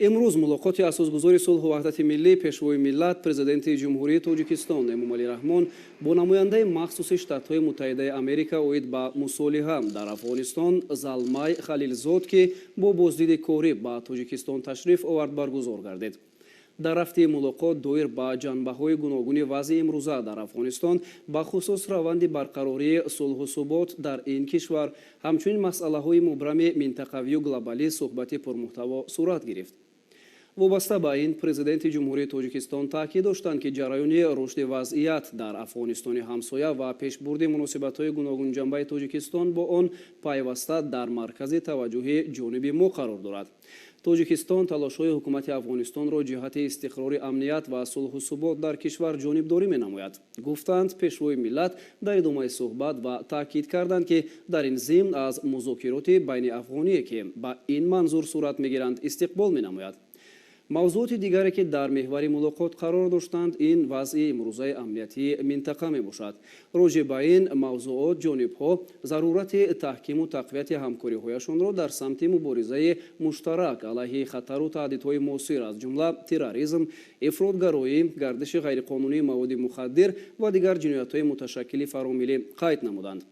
Имрӯз мулоқоти асосгузори сулҳу ваҳдати миллӣ, Пешвои миллат, Президенти Ҷумҳурии Тоҷикистон Эмомалӣ Раҳмон бо намояндаи махсуси Штатҳои Муттаҳидаи Америка оид ба мусолиҳа дар Афғонистон Залмай Халилзод, ки бо боздиди корӣ ба Тоҷикистон ташриф овард, баргузор гардид. Дар рафти мулоқот доир ба ҷанбаҳои гуногуни вазъи имрӯза дар Афғонистон, бахусус раванди барқарории сулҳу субот дар ин кишвар, ҳамчунин масъалаҳои мубрами минтақавию глобалӣ суҳбати пурмуҳтаво сурат гирифт. Вобаста ба ин, Президенти Ҷумҳурии Тоҷикистон таъкид доштанд, ки ҷараёни рушди вазъият дар Афғонистони ҳамсоя ва пешбурди муносибатҳои гуногунҷанбаи Тоҷикистон бо он пайваста дар маркази таваҷҷӯҳи ҷониби мо қарор дорад. Тоҷикистон талошҳои ҳукумати Афғонистонро ҷиҳати истиқрори амният ва сулҳу субот дар кишвар ҷонибдорӣ менамояд, гуфтанд Пешвои миллат дар идомаи суҳбат ва таъкид карданд, ки дар ин зимн аз музокироти байниафғоние, ки ба ин манзур сурат мегиранд, истиқбол менамояд. Мавзӯоти дигаре, ки дар меҳвари мулоқот қарор доштанд, ин вазъи имрӯзаи амниятии минтақа мебошад. Роҷеъ ба ин мавзӯот ҷонибҳо зарурати таҳкиму тақвияти ҳамкориҳояшонро дар самти муборизаи муштарак алайҳи хатару таҳдидҳои муосир, аз ҷумла терроризм, ифротгароӣ, гардиши ғайриқонунии маводи мухаддир ва дигар ҷиноятҳои муташаккили фаромиллӣ қайд намуданд.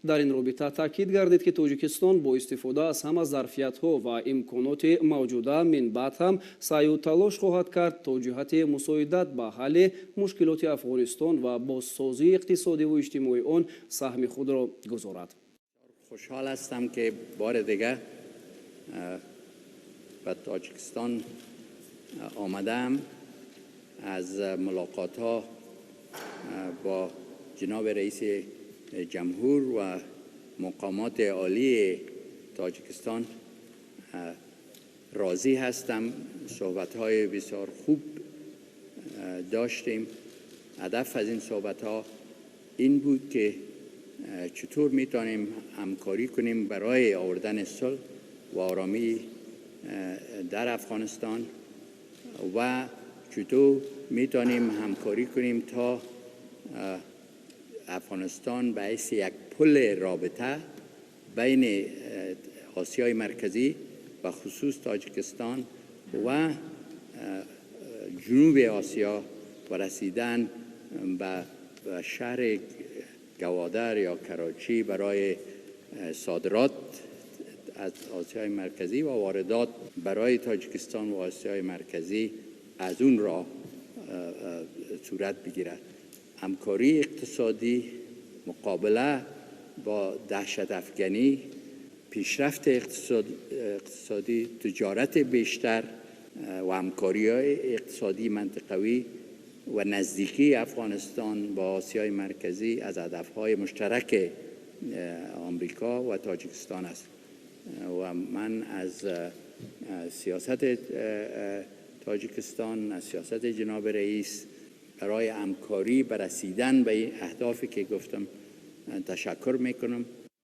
Дар ин робита таъкид гардид, ки Тоҷикистон бо истифода аз ҳама зарфиятҳо ва имконоти мавҷуда минбаъд ҳам саъю талош хоҳад кард, то ҷиҳати мусоидат ба ҳалли мушкилоти Афғонистон ва бозсозии иқтисодиву иҷтимоии он саҳми худро гузорад. Хушҳол ҳастам, ки бори дигар ба Тоҷикистон омадаам. Аз мулоқотҳо бо ҷаноби раиси ҷумҳур ва мақомоти олии тоҷикистон розӣ ҳастам. Суҳбатҳои бисёр хуб доштем. Ҳадаф аз ин суҳбатҳо ин буд, ки чطور میتونیم همکاری کنیم برای آوردن صلح و آرامی در افغانستان و چطور میتونیم همکاری کنیم تا افغانستان به حیث یک پل رابطه بین آسیای مرکزی و خصوص تاجیکستان و جنوب آسیا و رسیدن به شهر گوادر یا کراچی برای صادرات از آسیای مرکزی و واردات برای تاجیکستان و آسیای مرکزی از اون راه صورت بگیرد. همکاری اقتصادی، مقابله با دهشت افگنی، پیشرفت اقتصادی، تجارت بیشتر و همکاری های اقتصادی منطقوی و نزدیکی افغانستان با آسیای مرکزی از هدفهای مشترک آمریکا و تاجیکستان است و من از سیاست تاجیکستان، از سیاست جناب رئیس برای همکاری به رسیدن به این اهدافی که گفتم تشکر میکنم.